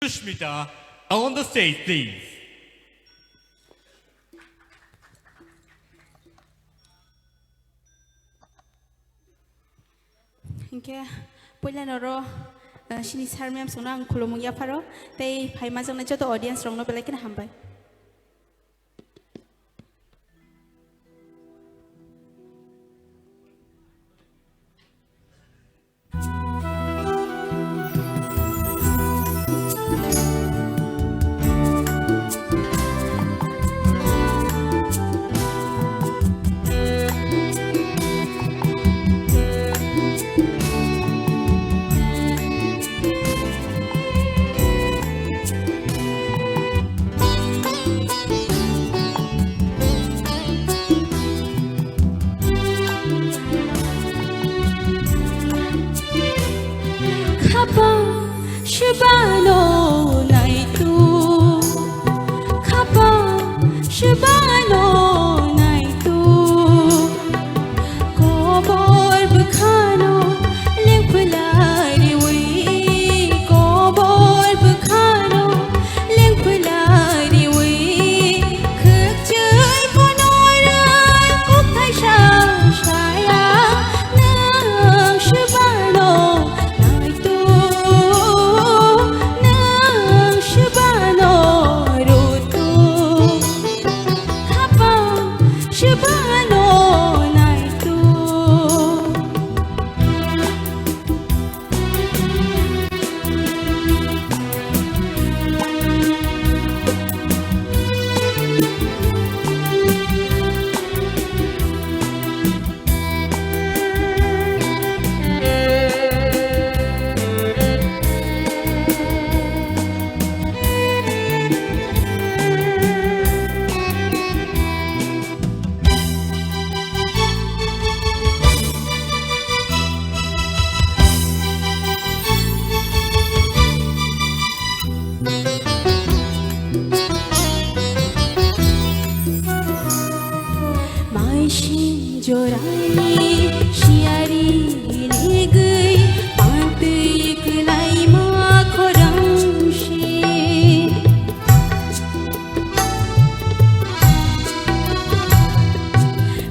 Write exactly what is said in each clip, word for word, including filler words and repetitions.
Sushmita on the stage, please. Hinkhe puila noro, eh, sini sir ma'am songno ang khulumung yapharo, tei phai majaknai joto audience rokno belai kheno hambai. Khapang shibano naitu, khapang shibano naitu. Kobor bwkhano lengphlai riwi, kobor bwkhano lengphlai riwi, khwkchwi konorai kok thaisa saya, nwng swbano naitu, nwng swbano rutu. Khapang shibano naitu. Maising jorani siyari legwi pantwi kwlaima khorang se.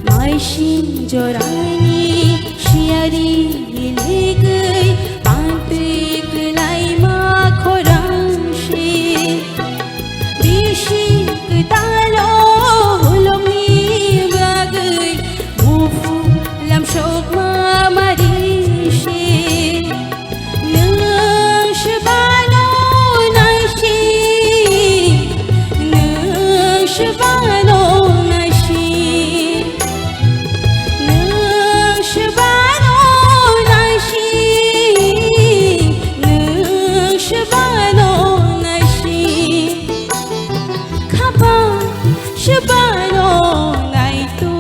Maising jorani siyari legwi pantwi kwlaima khorang se. Bisi kwtalo holongni bagwi muphung lamsokma mari se. Nwng swbano naisi, nwng swbano naisi, nwng swbano naisi, nwng swbano naisi. Khapang swbano naitu.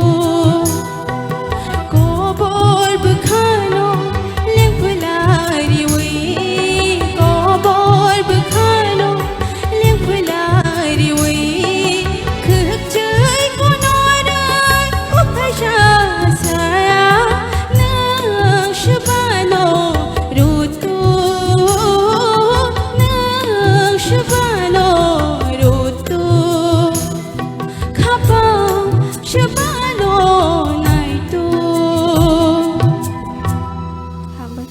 Kobor bwkhano lengphlai riwi, kobor bwkhano lengphlai riwi, khwkchwi konorai kok thaisa saya, nwng swbano rutu, nwng swbano rutu. Khapang swbano naitu. Hambai.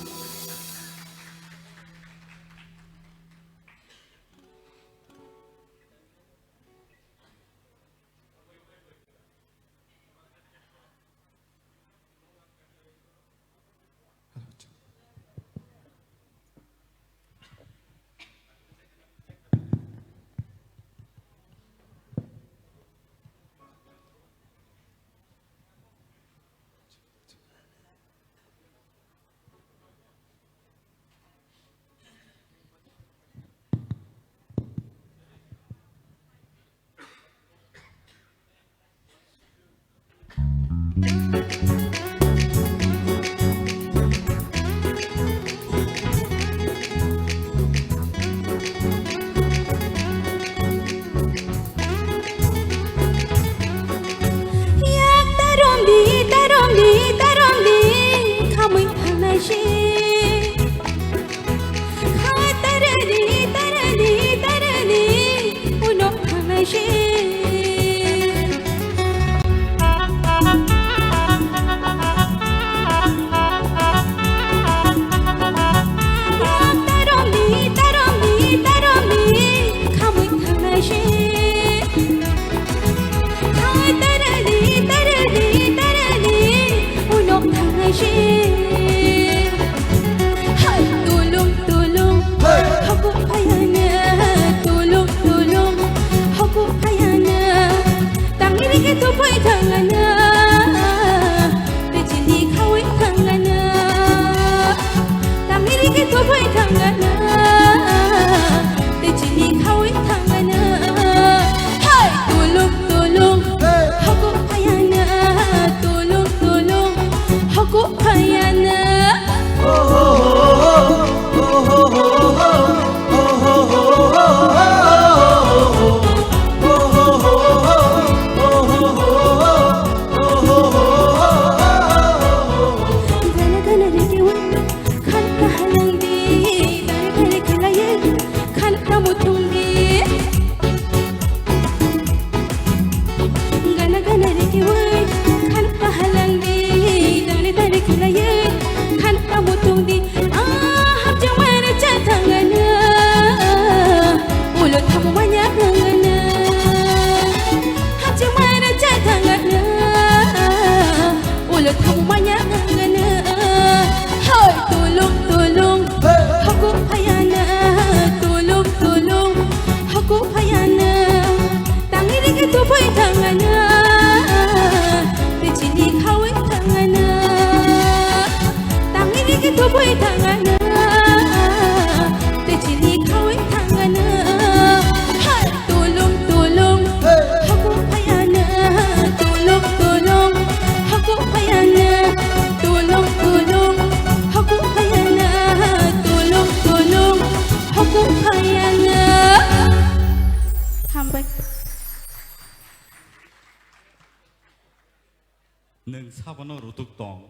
Nwng sabono rutuk tong,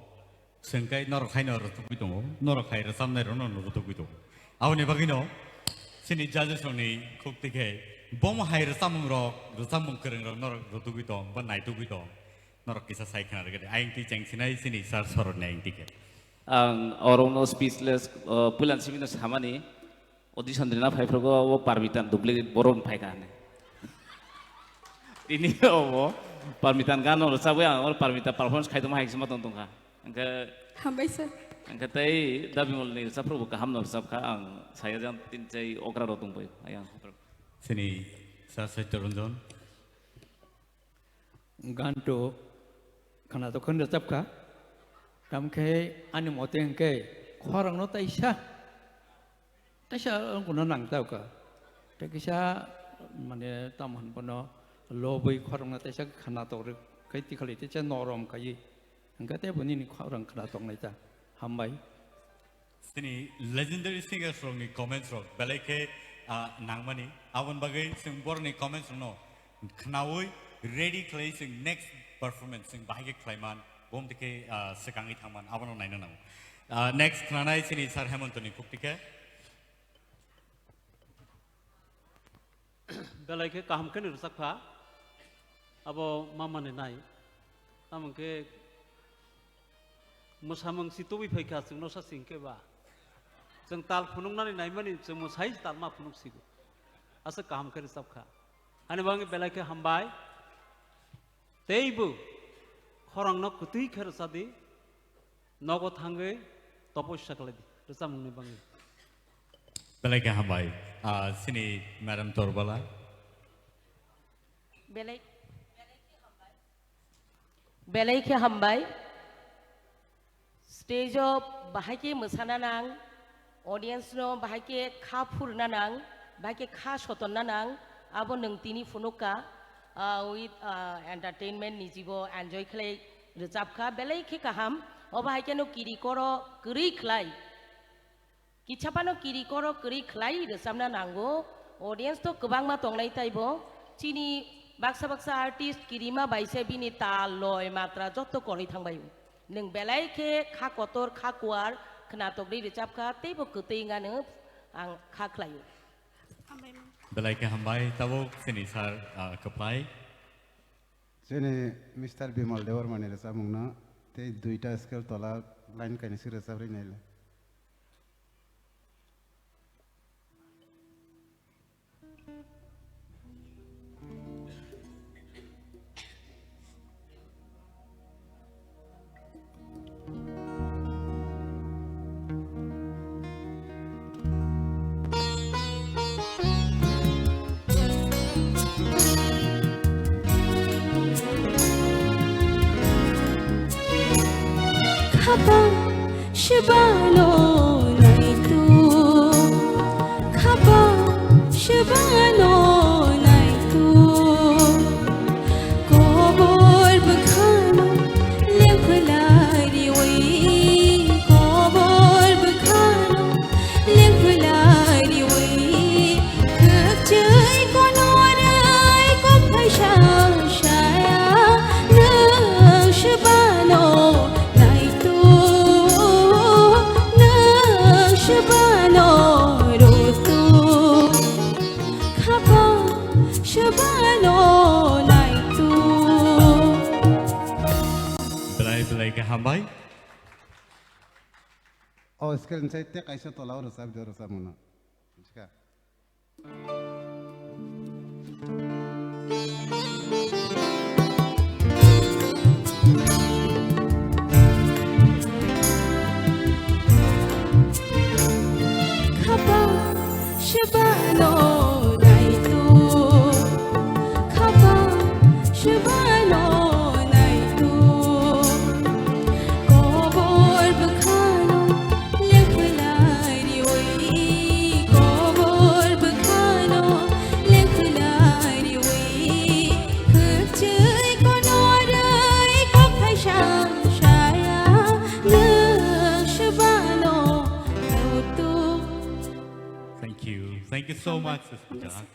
chwng khe norok haino rutugwi tongo, norok hai rwchapnairokno rutugwi tongo. Aboni bagwino chini judges rokni khuk tikhe bomo hai rwchapmungrok, rwchapmung kwrwngrok norok rutugwi tong ba naitugwi tong, norok kisa sai khna rwgwdi. Ayang twi chengsinai chini sir soroni ayang tikhe. Ang orokno speechless, uh, puilan simi no samani. Audition rina phaiphrugo o Parmitan duplicate borok wng phaikha hinwi. Tini obo Parmitan gano rwchabwi ang oro Parmitan performance khaitongma hai sima tong tongkha. Hwnkhe Hambai sir. Hwnkhe tei Dabimol ni rwchapphrugo kaham no rwchapkha, ang saya jang tin chai okra rok tongbai ayang. Chini Sir Satya Ranjan. Ganto khwnatok khe rwchapkha. Tamkhe ani mote hwnkhe khorokno taisa, taisa wngkukno nangjakha. Tei kisa mane tamo hwn bono lobwi khorokno taisa khwnatok rwkhe tikhalai taisa norom khaiwi. Hwnkhe tei bo nini khorang khwnatok naita. Hambai. Chini legendary singers rokni comments rok belai khe, ah, nangmani. Aboni bagwi chwng borokni comments rokno khnaui ready khlai chwng next performance chwng bahai khe khlaiman, bom twi khe, ah, swkangwi thangman abono naina nango. Ah, next khnanai chini Sir Hemantoni khuk tikhe. Belai khe kaham khe ni rwchapkha abo mamani nai. Tamo khe mwsamung si tubui phaikha chwngno sa singkhe ba. Chwng tal phunuknani naimani chwng mwsai talma phunuk sigo. Aswk kaham khe rwchapkha. Ani bagwi belai khe hambai. Teibo khorangno kwtwi khe rwchadi, nogo thangwi topossa khlaidi rwchapmungni bagwi. Belai khe hambai. Ah, chini Madam Torbala. Belai, belai khe hambai. Stage o bahai khe mwsana nang, audience no bahai khe kha phurna nang, bahai khe kha sotonna nang, abo nwng tini phunukha, ah, with, ah, entertainment ni jibo enjoy khlai rwchapkha, belai khe kaham, o bahai khe no kiri koro kwrwi khlai. Kichapano kiri koro kwrwi khlai rwchapna nango. Audience to kwbangma tongnai taibo. Chini baksa baksa artist kirima bai se bini tal, loi, matra jotto korwi thangbaio. Nwng belai khe kha kotor, kha kuar, khwnatok rwi rwchapkha, teibo kwtwi wngano ang kha khlaio. Belai khe hambai, tabuk chini sir, ah, kwplai. Chini Mister Bimal Debbarmani rwchapmungno tei duita scale tola line kainwi se rwchap rwi naile. Khapang shibano naitu, khapang shibano naitu. Kobor bwkhano lengphlai riwi, kobor bwkhano lengphlai riwi. Khwchwi konorai kok phaisa saya, nwng swbano naitu, nwng swbano rutu. Khapang swbano naitu. Belai belai khe hambai. O scale ni sai tei kaisa tola o rwchap di, o rwchapmano. Miska. Khapang shibano naitu, khapang shibano naitu. Kobor bwkhano lengphlai riwi, kobor bwkhano lengphlai riwi. Khwchwi konorai kok phaisa saya, nwng swbano rutu. Thank you. Thank you so much, Sister Jana.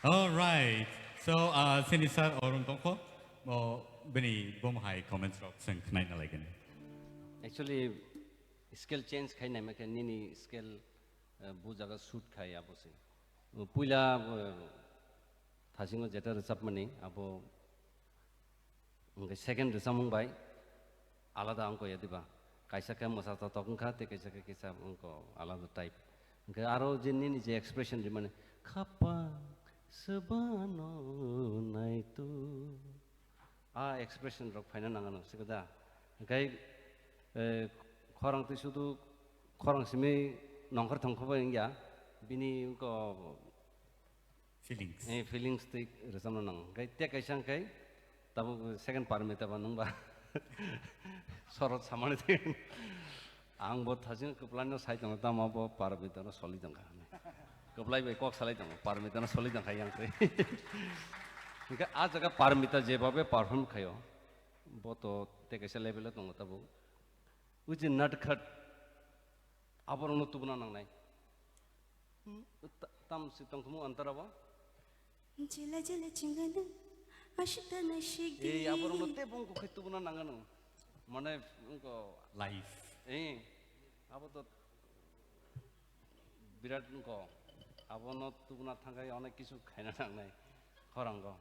All right. So, uh, sini sir Arun tongkho, mo bini bom hai comments rok seng khnai na lagin. Actually, scale change khai nai ma khe nini scale, uh, bu jaga shoot khai abo se. Uh, puila, uh, thasingo jeta rwchapmani abo hingke second rwchapmung bai alada wngkha ya diba? Kaisa khe mwsa totok wngkha, tei kaisa khe kisa wngkha alada type. Hingke aro je nini je expression rimani, "Khapang swbano naitu." A expression rok phaina nang ano, siko da? Hingke, eh, khorang twi sudu khorang simi nongkhor thongkho bai wngya, bini wngkha Feelings. Eh, feelings twi rwchapna nango. Hingke tei kaisa hingke tabuk second Parmita ba nung ba sorot samani twi. Ang bo thajin kwplai no sai tongo, tamo bo Parmita no soli tongkha. Kwplai bai kok salai tongo, Parmita no soli tongkha yang twi. Hingke a jaga Parmita jebabe perform khaio, bo to tei kaisa level o tongo tabuk. Uji natkhat aborokno tubuna nangnai. Hmm, ta-, tam si tongthumung antara bo? Jela jela chingana, ashita na shigdi. Ei, aborokno tei bung kukhai tubuna nangano. Mane, wngko. Life. Ei, abo to birat wngko. Abono tubuna thangkai onek kisu khaina nangnai. Khorango.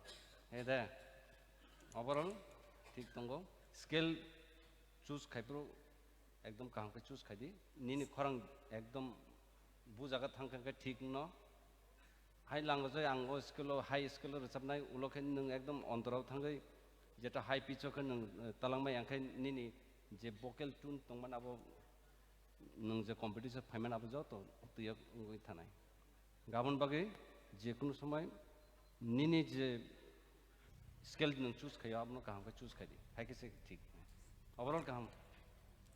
Ei de. Overall, thik tongo. Scale choose khaiphuru ekdom kaham khe choose khai di. Nini khorang ekdom bu jaga thang khe thik no. Hai lango jai ang o scale o, high scale o rwchapnai, ulo khe nwng ekdom ontorao thangwi jeta high pitch o khe nwng, eh, talangmai, ang khe nini je vocal tune tongmani abo nwng je competition phaimani abo joto twiyo wngwi thanai. Gabon bagwi je kunu somoi nini je scale nwng choose khaio, abono kaham khe choose khai di. Hai khe se thik. Overall kaham.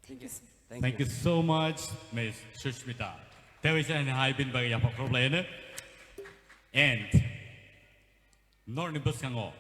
Thank you, sir. Thank you so much, Miss Sushmita. Tei waisa hai bin bagwi yapha khorok lai ano. And norni bwskango